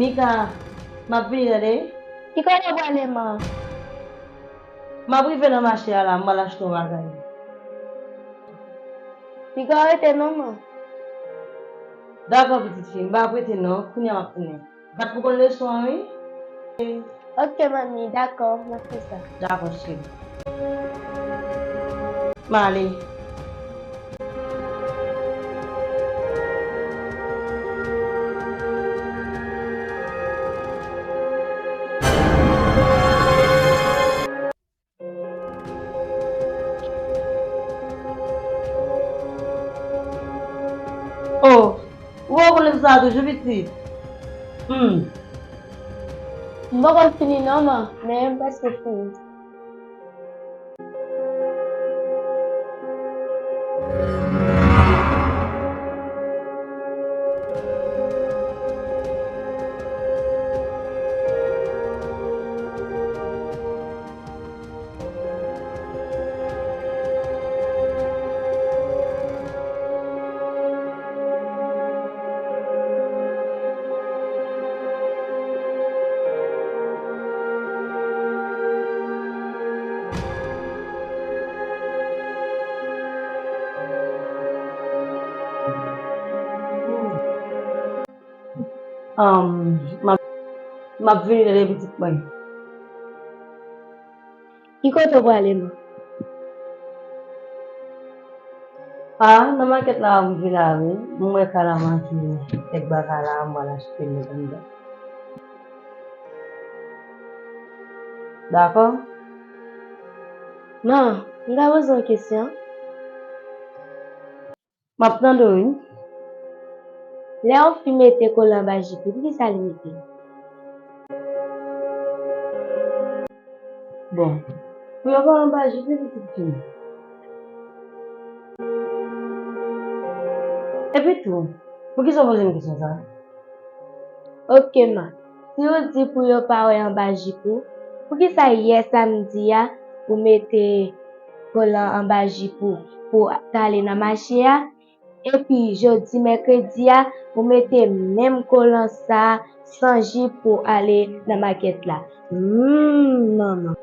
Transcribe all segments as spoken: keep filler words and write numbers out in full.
Mika, m ap vini tande. Ki kote w prale, man? M ap rive nan mache a la, m pral achte yon bagay. Piga w rete non, man. Dakò, pitit fi, m p ap rete non, kounye a m ap tounen. Bat pou konn leson an, wi. Ok, manmi, dakò, m ap fè sa. Dakò, cheri. M ale. Oh, ou poko konn leson sa a toujou, pitit? Hmm. M poko fini non, man, men m prèske fini. Um, m ap, m ap vini tande pitit mwen. Ki kote w prale, man? Ah, nan makèt la m vin la, wi. M wè ka la manje kèk bagay la, m pral achte met anndan. Dakò? Man, m ta poze w yon kesyon. M ap tande w, wi. Lè yon fi mete kolan anba jip li, poukisa li mete? Bon, pou yo pa anba jip li, pitit fi m. Epi tou, poukisa w poze m kesyon sa a? Ok, man. Si w di pou yo pa wè anba jip ou, poukisa yè samdi a, ou mete kolan anba jip ou pou w t ale nan mache a? Epi jodi mèkredi a, ou mete menm kolan sa a san jip pou w ale nan makèt la. Humm, manman.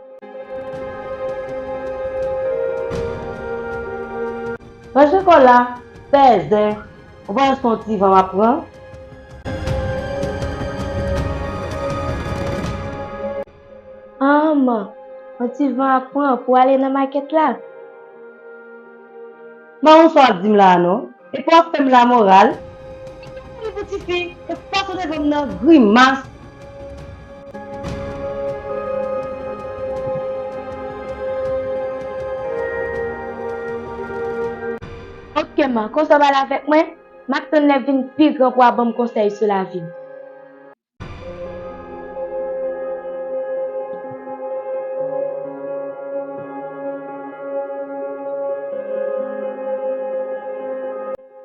Ranje kò la, fèzè, ou panse se yon ti van m ap pran? Ah, man, yon ti van ap pran pou ale nan makèt la. Manman, sa w ap di m la a non? Epi w ap fè m lamoral. Li pou tifi, e pase devan m nan grimas. Ok, man, konsa w pale avèk mwen, m ap tann lè w vin pi gran pou w ap ban m konsèy sou lavi m.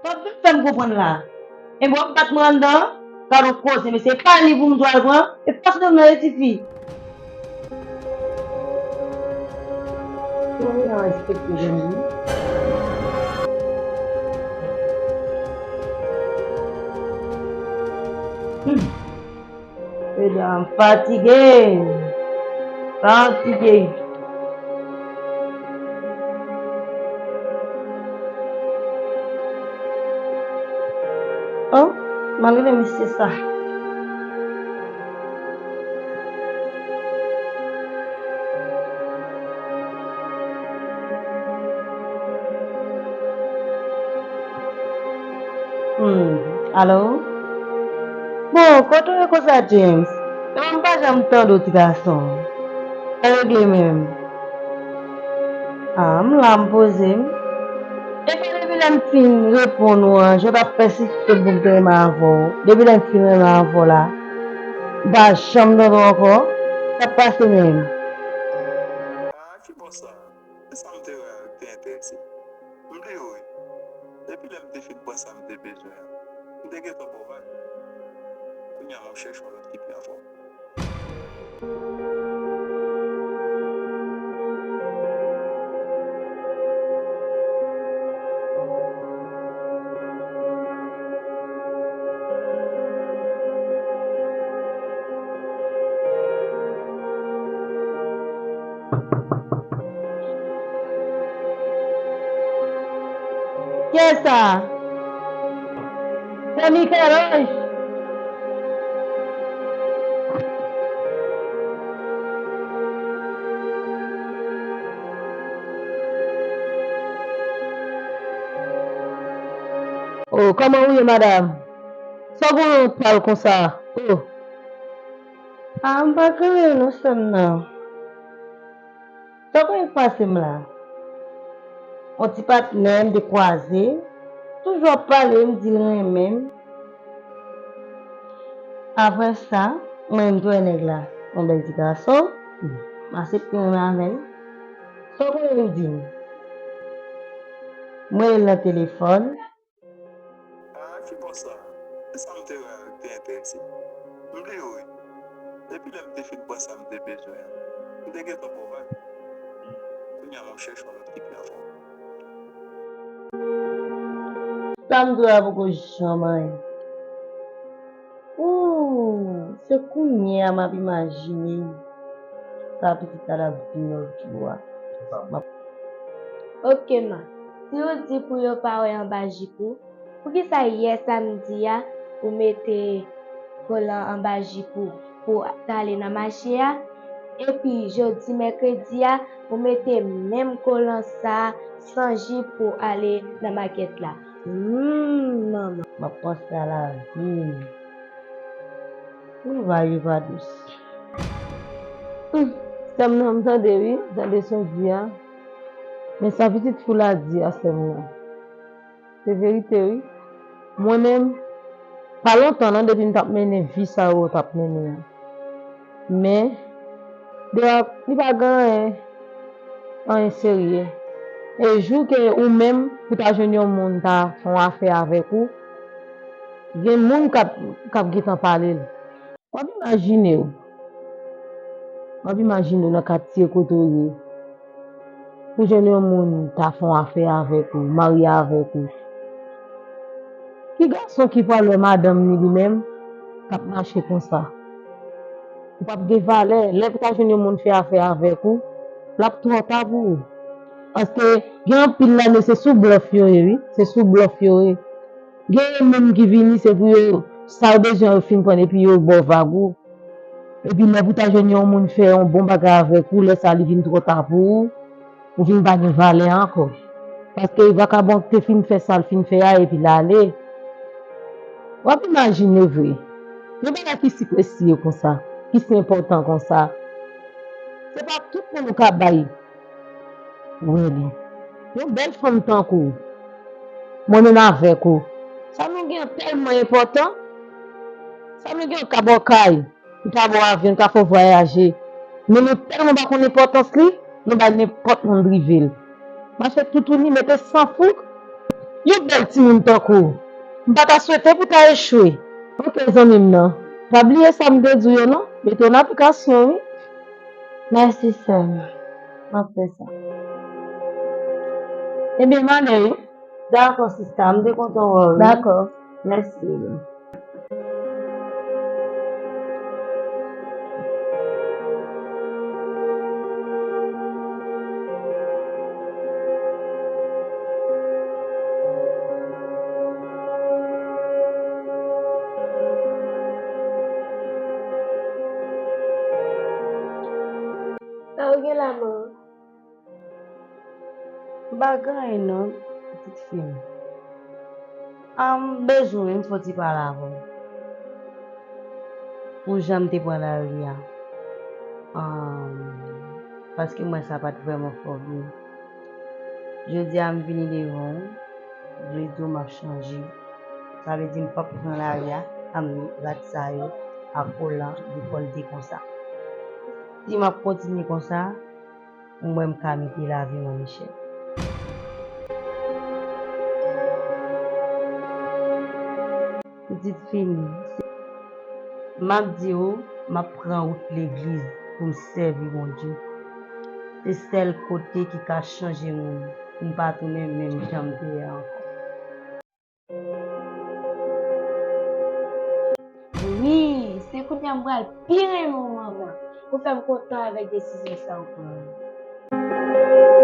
Sa w ap vin fè m konprann la? Enben w ap bat mwen anndan? Gad yon koze, mesye, e pa liv ou m dwe al pran? E pase devan m nan, e tifi. Timoun nan respekte jèn wi. Hmm. Medam, m fatige. Fatige. Oh, m al rele mesye sa. Hmm, alo? Bon, kote w ye konsa, James? Epa m pa janm tande w, ti gason. Sa regle menm? Ah, m la, m poze m. Epa depi lè m fin reponn ou an, jan w t ap pèsiste pou m te renmen avè w. Depi lè m fin renmen avè w la, m pa janm tande w ankò. Sa k pase menm? Ah, ki bò sa? Se sa m te wè a wi ki te enterese m. M bliye w wi. Depi lè m te fin pran sa m te bezwen an, m te gentan ba w vag. Kounye a m ap chèche yon lòt ki pi anfòm. Kiyès sa? Se Michel-Ange? Oh, kòman ou ye, madanm? Sa w gen yon wont pal konsa? Oh. Ah, m pa gen anyen non, sè m nan. Sa w konnen k pase m la? Yon ti patnè m te kwaze, toujou ap pale, m di l renmen m. Apre sa, mwen menm tou wè nèg la, yon bèl ti gason, m aksepte renmen avè l. Sa w konnen l di m? M rele l nan telefòn. Ah, ki bò sa? Se sa m te wè a wi ki te enterese m. M bliye w wi. Depi lè m te fin pran sa m te bezwen an, m te gentan ba w vag. Kounye a m ap chèche yon lòt ki pi anfòm. Sa m di w la poko janm anyen. Ooh, se kounye a m ap imajine sa pitit la t ap vin lòt jou a. M ap Oke ma, si w di pou yo pa wè anba jip ou, poukisa yè samdi a ou mete kolan anba jip ou pou w t ale nan mache a? Epi jodi mèkredi a, ou mete menm kolan sa a san jip pou w ale nan makèt la. Humm, manman, m ap panse a lavi m. Travay yo pa dous. Humm, sè m nan, m tande wi, m tande sa w di a. Men sa pitit fi w la di a, sè m nan, se verite wi. Mwen menm, pa lontan non depi m t ap mennen vi sa yo w t ap mennen an. Men, dewa, li pa gen anyen, anyen serye. E jou ke ou menm, pou ta jwenn yon moun ta fè yon afè avèk ou, gen moun k ap, k ap gentan pale l. W ap imajine w. W ap imajine w nan katye kote w ye. Pou jwenn yon moun ta fè yon afè avèk ou, marye avèk ou. Ki gason ki pral wè madanm ni li menm k ap mache konsa? Ou p ap gen valè. Lè pou ta jwenn yon moun fè afè avèk ou, l ap twò ta pou ou. Paske gen anpil lane se sou blòf yo ye wi, se sou blòf yo ye. Gen moun ki vini se pou yo, sa yo bezwen yo fin pran epi yo ba w vag ou. Epi lè pou ta jwenn yon moun fè yon bon bagay avèk ou, lè sa li vin twò ta pou ou, ou vin pa gen valè ankò. Paske vakabon te fin fè sa l fin fè a epi l ale. W ap imajine vre. Yon bagay ki si presye konsa, ki si enpòtan konsa, se pa tout moun ou ka bay wè li. Yon bèl fanm tankou w, mwen menm avèk ou, sa nou gen an tèlman enpòtan, sa nou gen an ka ba w kay, nou ka ba w avyon, nou ka fè w vwayaje. Men nou tèlman pa konn enpòtans li, nou bay nenpòt moun drive l. Mache toutouni, mete san fouk. Yon bèl timoun tankou w, m pa ta swete pou ta echwe. Oke, zanmi m nan, pa bliye sa m te di w yo non, mete yo nan aplikasyon wi. Mèsi, sè m. M ap fè sa. Ebyen, m ale wi. Dakò, sista, m te kontan wè w wi. Dakò. Mèsi. Sa w gen la, man? M pa gen anyen non, pitit fi m. A, m bezwen wi, m fò ti pale avè w. Pou jan m te pran lari a, um, paske m wè sa pa t vrèman fò vre. Jodi a, m vini devan w, vle di w m ap chanje. Sa vle di m p ap pran lari a, a m rat sa yo, a kolan, dekolte konsa. Si m ap kontinye konsa, m wè m ka mete lavi m an echèk. Pitit fi m, m ap di w, m ap pran wout legliz pou m sèvi Bondye. Se sèl kote ki ka chanje moun, pou m pa tounen menm jan m te ye ankò. Wi, se kounye a m pral pi renmen w, manman, pou fè m kontan avèk desizyon sa ou pran.